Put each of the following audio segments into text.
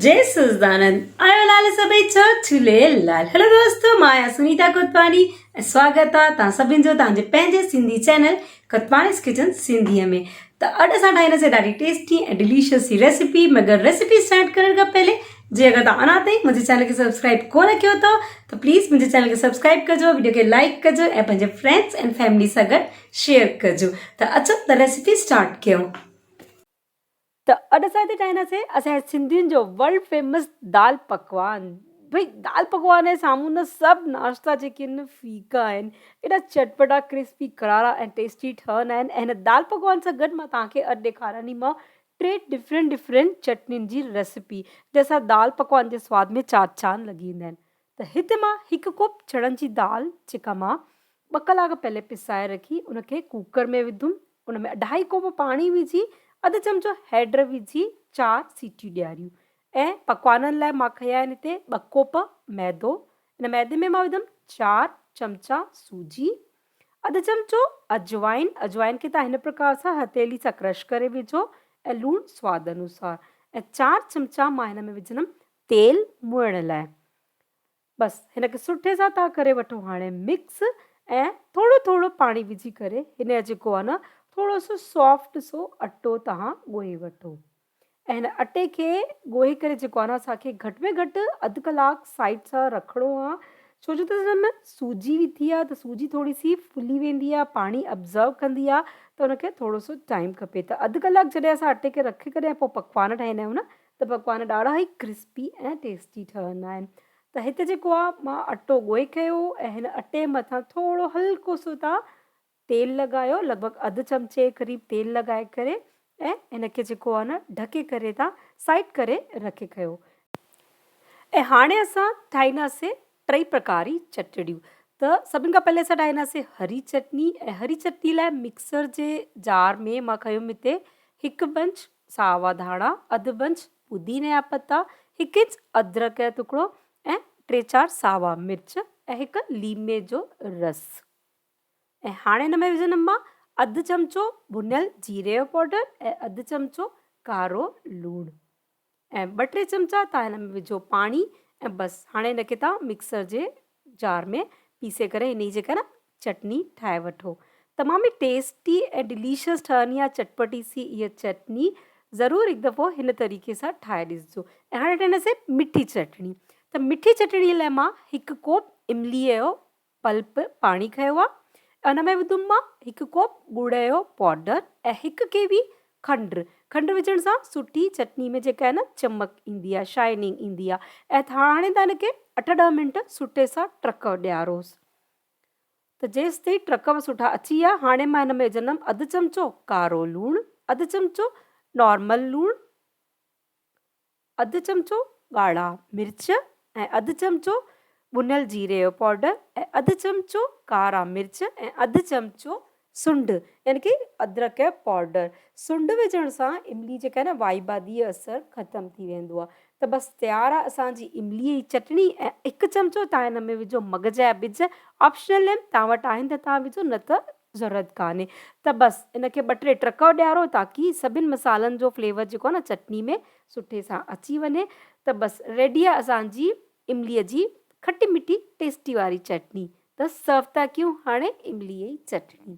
جئي سچدانند آيو لال سڀئي چئو جهوليلال هلو دوستو مان آهيان سنيتا ڪوتواڻي ۽ سواگت آ توهان سڀني جو توهان جي پنهنجي سنڌي چينل ڪوتواڻيز ڪچن سنڌي ۾ ته اڄ اسان ٺاهينداسين ڏاڍي ٽيسٽي ۽ ڊليشس سي ريسيپي مگر ريسيپي اسٽارٽ ڪرڻ کان پهلي جي اگر توهان اڃا تائين منهنجي چينل کي سبسڪرائب ڪونه ڪيو اٿو ته پليز منهنجي چينل کي سبسڪرائب ڪجو وڊيو کي لائڪ ڪجو ۽ پنهنجي فرينڊز ۽ فيملي سان گڏ شيئر ڪجو ته اچو ته ريسيپي اسٽارٽ ڪيون. ته اڄ اسان هتي ٺاهينداسين اسان جي سنڌين جو ورلڊ فيمس دال پڪوان. ڀئي دال پڪوان جي سامهون نه سڀ ناشتا جيڪي آهن نه ڦيڪا آهن. ايڏا چٽپٽا ڪرسپي ڪرارا ۽ ٽيسٽي ٺهندا آهن ۽ هن دال پڪوان سان گڏ مان توهان کي اڄ ڏيکارينديمانو ٽي ڊفرنٽ ڊفرنٽ چٽنين جي ريسپي جنهن سان دال پڪوان جي سواد ۾ چار چاند لڳي ويندا آهن. ته هتي مان هڪ ڪوپ چڻن جي دال جيڪا مان ٻه ڪلاڪ پهلي پسائي رکي ان کي ڪوڪر ۾ وڌم ان ۾ اڍائي ڪوپ پاڻي وجهي اڌ چمچو هيڊ وجهي چار سيٽيون ڏياريون ۽ پڪوانن لاء مان کنيا آهن هتي ٻه ڪوپ ميدو ان ميدي ۾ مان وڌم چار چمچا سوجي اڌ چمچو اجوائن اجوائن کي تان هن پرڪار سان هٿيلي سان ڪرش ڪري وجهو ۽ لوڻ سواد انوسار ۽ چار چمچا مان هن ۾ وجهندم تيل موئڻ لاء بس هن کي سٺي سان تان ڪري وٺو هاڻي مڪس ۽ ٿورو ٿورو پاڻي وجهي ڪري هن جا جيڪو آهي نه ٿورو سو سافٽ سو اٽو تهان ڳوهي وٺو ۽ هن اٽي کي ڳوهي ڪري جيڪو آهي نه اسان کي گهٽ ۾ گهٽ اڌ ڪلاڪ سائيڊ سان رکڻو آهي ڇو جو ته هن ۾ سوجي وڌي آهي ته سوجي ٿوري سي ڦلي ويندي آهي پاڻي ابزرو ڪندي آهي ته ان کي ٿورو سو ٽائيم کپي ته اڌ ڪلاڪ جڏهن اسان اٽي کي رکي ڪري ۽ پوء پڪوان ٺاهيندا آهيون نه ته پڪوان ڏاڍا ئي ڪرسپي ۽ ٽيسٽي ٺهندا آهن ته هتي جيڪو آهي مان اٽو ڳوهي کنيو ۽ هن اٽي مٿان ٿورو هلڪو سو تان تيل لڳايو لڳ ڀڳ اڌ چمچي جي قريب تيل لڳائي ڪري ۽ هن کي جيڪو آهي نه ڍڪي ڪري تان سائيڊ ڪري رکي کنيو. ۽ هاڻي اسان ٺاهينداسين ٽئي پرڪاري چٽڻيون ته سڀني کان پهلي اسان ٺاهينداسين هري چٽڻي ۽ هري چٽڻي لاء مڪسر جي جار ۾ مان کنيم هتي هڪ بنچ ساوا ڌاڻا، اڌ بنچ پوديني جا پتا، هڪ انچ ادرڪ جو ٽڪڙو ۽ ٽي چار ساوا مرچ ۽ هڪ ليمي جو رس. ۽ هاڻي هن ۾ وجهندم مان اڌ چمچو ڀنيل جيري جو پائوڊر ۽ اڌ چمچو ڪارو لوڻ ۽ ٻه ٽي چمچا تان هن ۾ وجهو پاڻي ۽ بس هاڻي هن کي تان مڪسر جي جار ۾ پيسي ڪري انهي جي ڪري چٽني ٺاهي وٺو. تمام ئي ٽيسٽي ۽ ڊليشس ٺهندي آهي چٽپٽي سي اها چٽني ضرور هڪ دفعو هن طريقي سان ٺاهي ڏسجو. ۽ هاڻي ٺاهينداسين مٺي چٽڻي ته مٺي چٽڻي لاء مان هڪ ڪوپ املي جو پلپ پاڻي کنيو آهي ۽ ان ۾ وڌم مان هڪ ڪوپ ڳڙ جو پائوڊر ۽ هڪ ڪيوي کنڊ، کنڊ وجهڻ سان سٺي چٽني ۾ جيڪا آهي نه چمڪ ايندي آهي، شائننگ ايندي آهي ۽ هاڻي تان هن کي اٺ ڏهه منٽ سٺي سان ٽرڪ ڏياروس ته جيستائين ٽرڪ سٺا اچي ويا هاڻي مان هن ۾ وجهندم اڌ چمچو ڪارو لوڻ، اڌ چمچو نارمل لوڻ، اڌ چمچو ڳاڙها مرچ ۽ اڌ چمچو ڀنل جيري جو پائوڊر ۽ اڌ چمچو ڪارا مرچ ۽ اڌ چمچو سنڍ يعني ڪي ادرڪ جو پائوڊر. سنڍ وجهڻ سان املي جيڪا آهي نه وائي بادي جو اثر ختم ٿي ويندو آهي ته بس تيار آهي اسان جي املي جي چٽڻي ۽ هڪ چمچو تان هن ۾ وجهو مغز جا ٻج آپشنل آهن تان وٽ آهن ته تان وجهو نه ته ضرورت ڪانهي ته بس ان کي ٻه ٽي ٽرڪ ڏيارو تاڪي سڀن مصالحن جو فليور جيڪو آهي نه چٽني ۾ سٺي سان اچي وڃي ته بس ريڊي آهي اسان جي املي جي کٽي مٺي ٽيسٽي واري چٽني ته سرو ٿا ڪيون هاڻي املي جي چٽڻي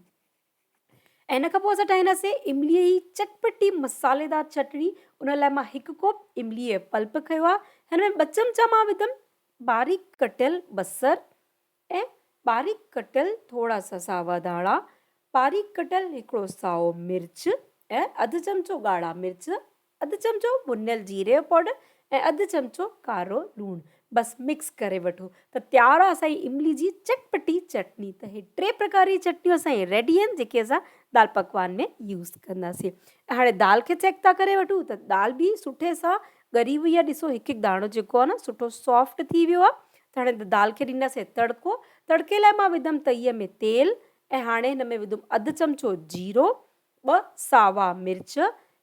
۽ ان کان پوء اسان ٺاهينداسين املي جي چٽپٽي مصالحيدار چٽڻي ان لاء مان هڪ ڪوپ املي جو پلپ کنيو آهي هن ۾ ٻه چمچا مان وڌم باريڪ ڪٽيل بصر ۽ باريڪ ڪٽيل ٿورا سا ساوا ڌاڻا، باريڪ ڪٽيل هڪڙو سائو مرچ ۽ اڌ چمچو ڳاڙها مرچ، اڌ چمچو ڀنيل جيري جو پائوڊر ۽ اڌ چمچو ڪارو لوڻ بس مڪس ڪري وٺو ته تيار آهي اسان جي املي جي چٽپٽي چٽني ته هي ٽي پرڪار جي چٽنيون اسان جي ريڊي آهن جيڪي اسان دال پڪوان ۾ يوز ڪنداسين ۽ هاڻي دال کي چيڪ ٿا ڪري وٺون ته دال به سٺي سان ڳري وئي آهي ڏسو هڪ هڪ داڻو جيڪو آهي نه سٺو سافٽ ٿي ويو آهي ته هاڻي دال کي ڏينداسين تڙڪو. تڙڪي لاء مان وڌم تئيء ۾ تيل ۽ هاڻي هن ۾ وڌم اڌ چمچو جيرو، ٻه ساوا مرچ،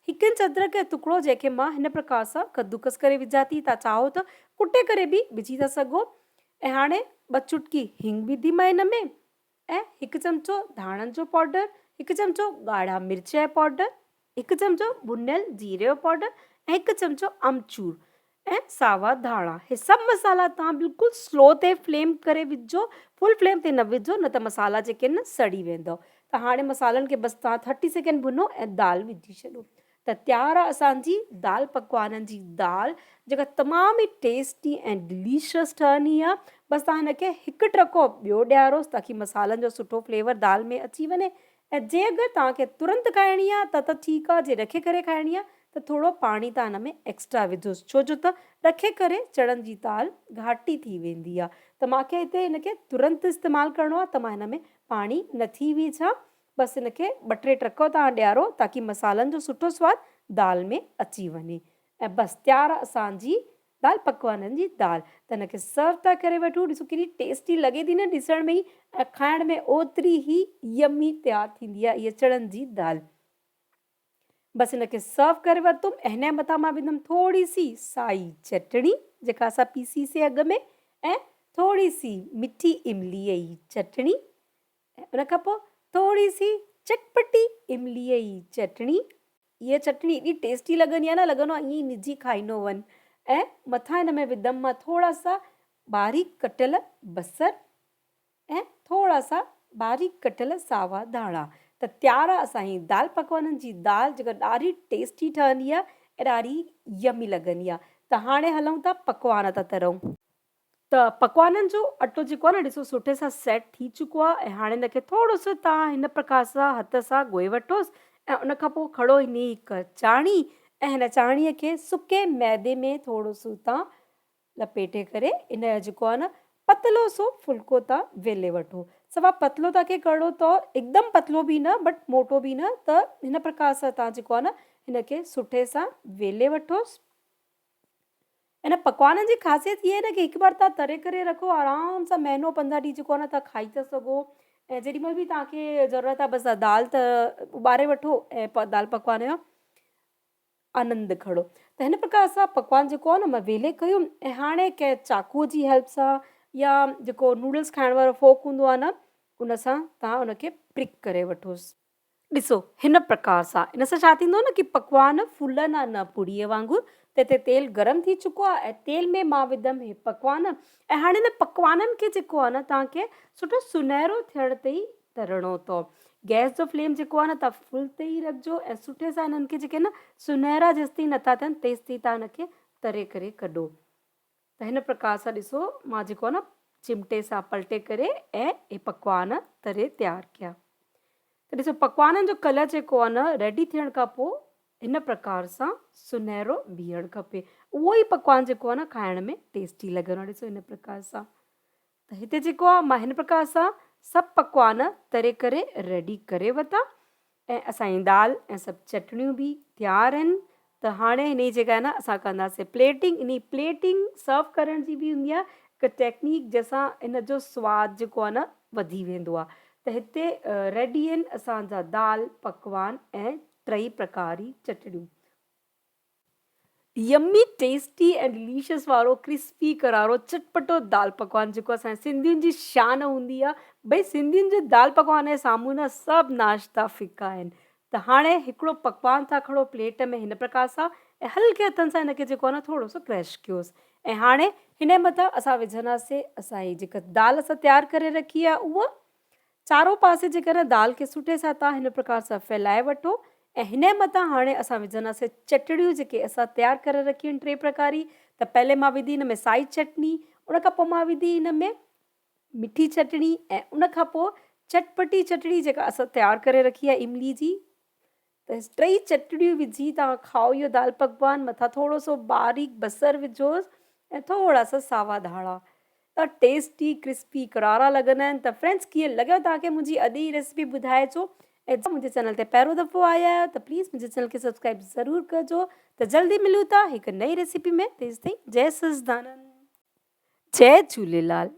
هڪ انچ ادرڪ جو ٽڪڙو جنهن کي مان هن پرڪار سان ڪدوڪس ڪري وجهان ٿي، توهان چاهو ته ڪٽي ڪري به وجهي ٿا سگهو ۽ هاڻي ٻه چٽڪي هنگ وڌي مان هن ۾ ۽ هڪ چمچو ڌاڻن جو پائوڊر، هڪ چمچو ڳاڙها مرچ جو پائوڊر، هڪ چمچو ڀنيل جيري جو پائوڊر ۽ هڪ چمچو آمچور ۽ ساوا ڌاڻا. هي سڀ مصالحا توهان بلڪل سلو تي فليم ڪري وجهجو، فل فليم تي نه وجهجو نه ته مصالحا جيڪي آهن نه سڙي ويندو. ته هاڻي مصالحن کي بس توهان ٿرٽي سيڪنڊ ڀنو ۽ دال وجهي ڇڏو. ته تيار آ اسان جي دال پڪوانن جي دال جيڪا تمام ئي ٽيسٽي ۽ ڊليشس ٺهندي آ. بس توهان هن کي هڪ ٽرڪو ٻيو ڏياروس تاڪي مصالحن جو سٺو فليور دال ۾ اچي وڃي ۽ جي اگر توهان کي ترنت کائڻي آ ته ته ٺيڪ آ جي رکي ڪري کائڻي آ ته ٿورو پاڻي توهان هن ۾ ايڪسٽرا وجهوس ڇو جو ته رکي ڪري چڻن جي دال گهاٽي ٿي ويندي آ ته مان کي هتي هن کي ترنت استعمال ڪرڻو آ ته مان هن ۾ پاڻي نٿي وجهان بس هن کي ٻه ٽي ٽرڪو توهان ڏيارو تاڪي مصالحن جو سٺو سواد دال ۾ اچي وڃي ۽ بس تيار آ اسان جي دال پڪوانن جي دال ته هن کي سرو ٿا ڪري وٺون ڏسو ڪيڏي ٽيسٽي لڳي ٿي نه ڏسڻ ۾ ئي ۽ کائڻ ۾ اوتري ئي يمي تيار ٿيندي آهي اها چڻن جي دال بس هن کي سرو ڪري ورتم ۽ هن جي مٿان مان وڌم ٿوري سي سائي چٽڻي جيڪا اسان پيسي سي اڳ ۾ ۽ ٿوري سي مٺي املي جي چٽڻي ۽ ان کان پوء ٿوري سي چٽپٽي امليء جي چٽڻي. اها چٽڻي ايڏي ٽيسٽي لڳندي آهي نه لڳندو آهي ائين ئي نجي کائيندو وڃ ۽ مٿان ان ۾ وڌم مان ٿورا سا باريڪ ڪٽيل بصر ۽ ٿورا سا باريڪ ڪٽيل ساوا ڌاڻا ته تيار آهي اسان جي دال پڪوانن جي دال جيڪا ڏاڍي ٽيسٽي ٺهندي آهي ۽ ڏاڍي يمي لڳندي آهي ته هاڻي هلون ٿا پڪوان ٿا ترون. ته پڪوانن جو اٽو جيڪو آهي نه ڏسو سٺي سان سيٽ ٿي چڪو آهي ۽ هاڻي هن کي ٿورو سو توهان هن پرڪار سان هٿ سان ڳوهي وٺوس ۽ ان کان پوء کڻو هن جي هڪ چاڻي ۽ هن چاڻي کي سڪي ميدي ۾ ٿورو سو توهان لپيٽي ڪري ان جو جيڪو آهي نه پتلو سو ڦلڪو توهان ويلي وٺو صفا پتلو توهان کي ڪرڻو اٿو هڪدم پتلو به نه بٽ موٽو به نه ته هن پرڪار سان توهان جيڪو آهي نه هن کي سٺي سان ويلي وٺوس. ان پڪوانن جي خاصيت هيء آهي نه ڪي هڪ بار توهان تري ڪري رکو آرام سان مهينو پندرهن ڏينهن جيڪو آهي نه توهان کائي ٿا سگهو ۽ جيڏي مهل به توهان کي ضرورت آهي بس دال ته اٻاري وٺو ۽ دال پڪوان جو آنند کڻو ته هن پرڪار سان پڪوان جيڪو آهي نه مان ويلي ڪيو ۽ هاڻي ڪنهن چاقوء جي هيلپ سان يا جيڪو نوڊلس کائڻ وارو فوڪ هوندو آهي نه ان سان توهان ان کي پرڪ ڪري وٺوس. ڏسو هن پرڪار سان ان سان ڇا ٿيندو نه ڪي پڪوان ڦولندا نه پوڙيء وانگر ته هتي تيل گرم ٿي چڪو آهي ۽ تيل ۾ مان وڌم هي پڪوان ۽ هاڻي هن پڪوانن کي جيڪو آهي نه توهان کي سٺو سنهرو ٿيڻ تائين ترڻو اٿو گئس جو فليم جيڪو آهي نه توهان فل تي ئي رکجو ۽ سٺي سان هنن کي جيڪي نه سنهرا جيستائين نٿا ٿين تيستائين توهان هن کي تري ڪري ڪڍو. ته هن پرڪار سان ڏسو مان جيڪو آهي نه چمٽي سان پلٽي ڪري ۽ اهي پڪوان تري تيار ڪيا ته ڏسو پڪوانن جو ڪلر جيڪو آهي نه ريڊي ٿيڻ کان پوء هن پرڪار سان سنهرو بيهڻ کپي اهو ئي پڪوان جيڪو آهي نه کائڻ ۾ ٽيسٽي لڳندو آهي ڏسو هن پرڪار سان ته هتي جيڪو آ مان هن پرڪار سان سڀ پڪوان تري ڪري ريڊي ڪري ورتا ۽ اسان جي دال ۽ سڀ چٽڻيون به تيار آهن ته هاڻي هن جي جيڪا آهي نه اسان ڪنداسين پليٽنگ انهي پليٽنگ سرو ڪرڻ جي به هوندي آهي هڪ ٽيڪنيڪ جنهن سان ان جو سواد جيڪو آهي نه وڌي ويندو آهي ته هتي ريڊي آهن اسان جا دال پڪوان ۽ ٽئي پرڪاري چٽڻيون. يمي ٽيسٽي ۽ ڊليشس وارو ڪرسپي ڪرارو چٽپٽو دال پڪوان جيڪو اسان جي سنڌين جي شان هوندي آ ڀئي سنڌين جو دال پڪوان جي سامهون نه سڀ ناشتا ڦڪا آهن ته هاڻي هڪڙو پڪوان ٿا کڻو پليٽ ۾ هن پرڪار سان ۽ هلڪي هٿن سان هن کي جيڪو آ نه ٿورو سو ڪرش ڪيوس ۽ هاڻي هن جي مٿان اسان وجهنداسي اسان جي جيڪا دال اسان تيار ڪري رکي آ اها چارو پاسي جيڪڏهن دال کي سٺي سان تان هن پرڪار سان ڦهلائي وٺو ۽ هن جي مٿان هاڻي اسان وجهنداسين چٽڻيون جيڪي اسان تيار ڪري رکيون آهن ٽي پرڪاري ته پهلي مان وڌي هن ۾ سائي چٽڻي ان کان پوء مان وڌي هن ۾ مٺي چٽڻي ۽ ان کان پوء چٽپٽي چٽڻي جيڪا اسان تيار ڪري رکي آهي املي جي ته ٽئي چٽڻيون وجهي توهان کائو اهو دال پڪوان مٿان ٿورو سو باريڪ بصر وجهوس ۽ ٿورا سا ساوا ڌاڻا ته ٽيسٽي ڪرسپي ڪرارا لڳندا آهن ته فرينڊس ڪيئن لڳيو توهان کي منهنجي اڄ جي ريسپي ٻڌائجو ۽ منهنجي چينل تي پهريون دفعو آيا آهيو ته پليز منهنجي چينل کي سبسڪرائب ضرور ڪجو ته جلدي ملون ٿا هڪ نئين ريسپي ۾ تيستائين جئي سچدانند. جئي جهوليلال.